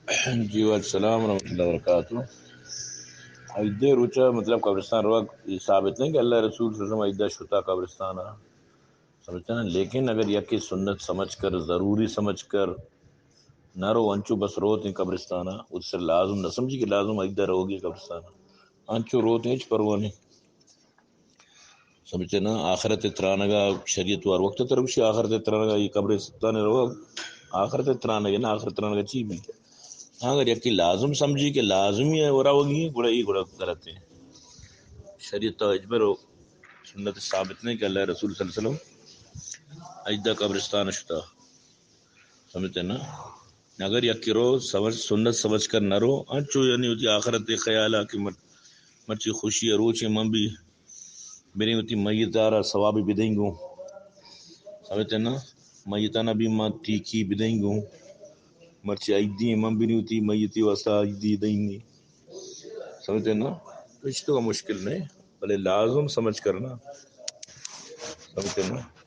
جی، وعلیکم السلام ورحمۃ اللہ وبرکاتہ۔ عید ءِ روچ ءَ مطلب قبرستان روگ، اے ثابت نہیں کہ اللہ رسول صلی اللہ علیہ وسلم عید ءَ شتا قبرستان ءَ، سمجھتے نا؟ لیکن اگر یکے سنت سمجھ کر، ضروری سمجھ کر نہ رو، انچو بس روت ہیں قبرستان ءَ، اس سے لازم نہ سمجھی کہ لازم عید ءَ روگی قبرستان ءَ، انچو روت ہیں، ہچ پرواہ نہیں۔ سمجھتے نا؟ آخرت ءِ ترانگ ءَ، شریعت ہر وقت ترا گوشی آخرت ءِ ترانگ ءَ، اے قبرستان ءَ روگ آخرت ءِ ترانگ ءَ نا، آخرت ءِ ترانگ ءَ چی بیت؟ ہاں، اگر یکے لازم سمجھی کہ لازمی ہے روگی، گڑا اے گڑا غلط ہے۔ شریعت ءَ ہچبر سنت ثابت نہیں کہ اللہ رسول صلی اللہ علیہ وسلم عید ءَ قبرستان ءَ شتا۔ سمجھتے نا؟ اگر یکے رو سمجھ، سنت سمجھ کر نہ رو، انچو یعنی وتی آخرت ءِ خیال ءَ کہ من، مرچی خوشی ءِ روچے من بھی بریں وتی میت ءَ را ثوابے بدئیں گوں۔ سمجھتے نا؟ میتانا بھی من ٹیکی بدئیں گوں۔ مرچی عیدی من بریں وتی میت ءِ واسطہ عیدی دئیں۔ سمجھتے نا؟ تو ہچ تو مشکل نہیں، بلے لازم سمجھ کرنا۔ سمجھتے نا؟